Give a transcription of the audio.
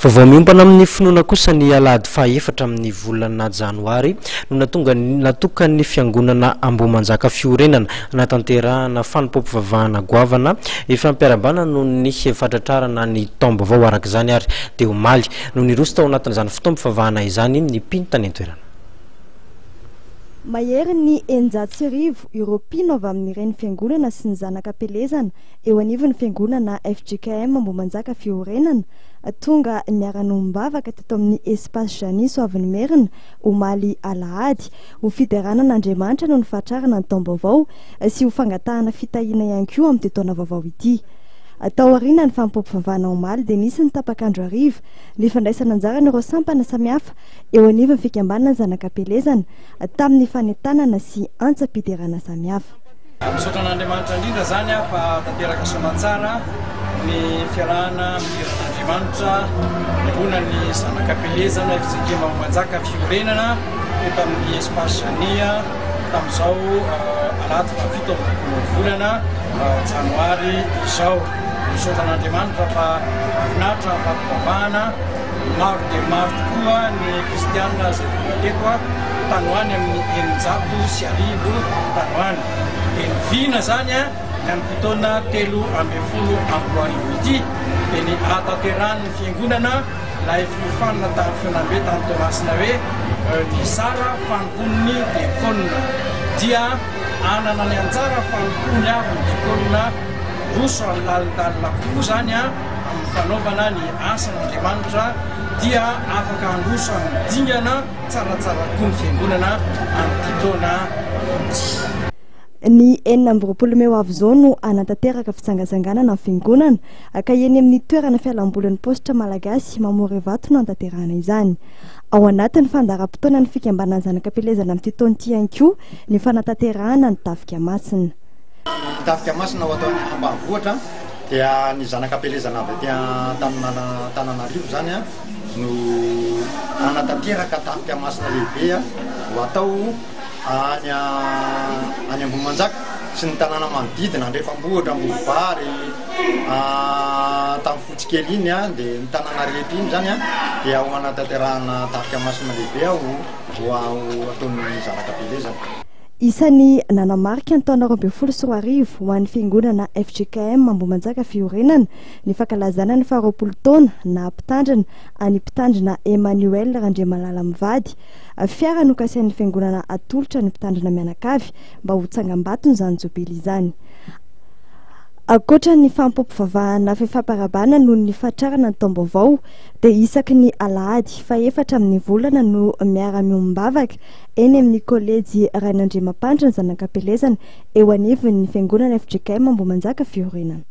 Vaovao miompana amin'ny finoana kosa ny alahady fahaefatra amin'ny volana janoary no natonga natokan'ny fiangonana Ambohimanjaka Fiorenana hanatanterahana fanompoam-pivavahana goavana ifampiarahabana noho ny fatratrarana ny taom-baovao. Araka izany ary dia omaly no niroso tao anatin'izany fotoam-pivavahana izany ny mpino tany an-toerana. Mahery ny 1600 ireo mpino avy amin'ireny fiangonana sy ny zanaka am-pielezana eo anivon'ny fiangonana fjkm Ambohimanjaka Fiorenana tonga niara-nombavaka teto amin'ny Espace Jani Soavinimerina omaly alahady ho fiderana an'Andriamanitra noho ny fahatrarana ny taom-baovao sy ho fangatahana fitahiana ihany koa amin'ity taona vaovao ity. Taoriana ny fanompoam-pivavahana omaly dia nisy ny tapak'andro hariva ny fandraisana anjaran'ireo sampana samihafa eo anivon'ny fikambanana Zanak'Ampielezana tamin'ny fanentanana sy antsam-piderana samihafa. Misaotra an'Andriamanitra indrindra izany aho fa tanteraka soamantsara ny fiarahana midera an'Andriamanitra iombonan'ny Zanak'Ampielezana FJKM Ambohimanjaka Fiorenana teto amin'ny Espace Jania tamin'izao alahady fahafito amby roapolo ny volana janoary izao. Misaotra an'Andriamanitra fa mahafinaritra ny fampivavahana. Maro dia maro tokoa ny kristiana izay tonga teto, tany ho any amin'ny 1600 tany ho any. Dia ny vina izany ny amin'ity taona 2013 ity dia ny hahatanterahan'ny fiangonana ilay fiofanana tamin'ny fihaonambe tany Toamasina hoe ny zara fanompoan'ny diakona. Dia hanana ny anjara fanompoany avy ny diakona, roso amin'ny lalindalina kokoa izany amin'ny fanaovana ny asan'Andriamanitra dia afaka handroso amin'ny dingana tsaratsara kokoa ny Fiangonana amin'ity taona ity. Ny 26 mey ho avy izao no hanatanteraka fitsangatsanganana ny Fiangonana ka eny amin'ny toerana fialambolin'ny paositra malagasy Mamory Ivato no hanatanterahana izany. Ao anatin'ny fandaharam-potoanan'ny fikambanan'ny zanak'Ampielezana amin'ity taona ity ihany koa ny fanatanterahana ny Tafika Masina. Ny Tafika Masina ho atao any ambanivohitra dia ny zanak'Ampielezana avy aty Antananarivo izany no hanatanteraka Tafika Masina lehibe ho atao any any Ambohimanjaka sy ny tanàna manodidina, Andrefambohitra, Ambovibary, Antanifotsy kely iny dia ny tanàna rehetra iny izany dia ho hanatanterahana Tafika Masina lehibe ho ataon'ny zanak'Ampielezana. Isan'ny nanamarika ny taona 2012 ho an'ny fiangonana fjkm Ambohimanjaka Fiorenana ny fankalazana ny faharoapolo taona naha mpitandrina an'i Mpitandrina Emmanuel Randriamalala mivady. Fiara nokasain'ny fiangonana atolotra ny mpitandrina mianakavy mba ho tsangambatony izany jobily izany. Ankoatra ny fanompoam-pivavahana fifampiarahabana noho ny fahatrarana ny taom-baovao dia isaky ny alahady fahefatra amin'ny volana no miara-miombom-bavaka eny amin'ny kolejy Rainandriamampandry ny zanak'Ampielezana eo anivon'ny fiangonana fjkm Ambohimanjaka Fiorenana.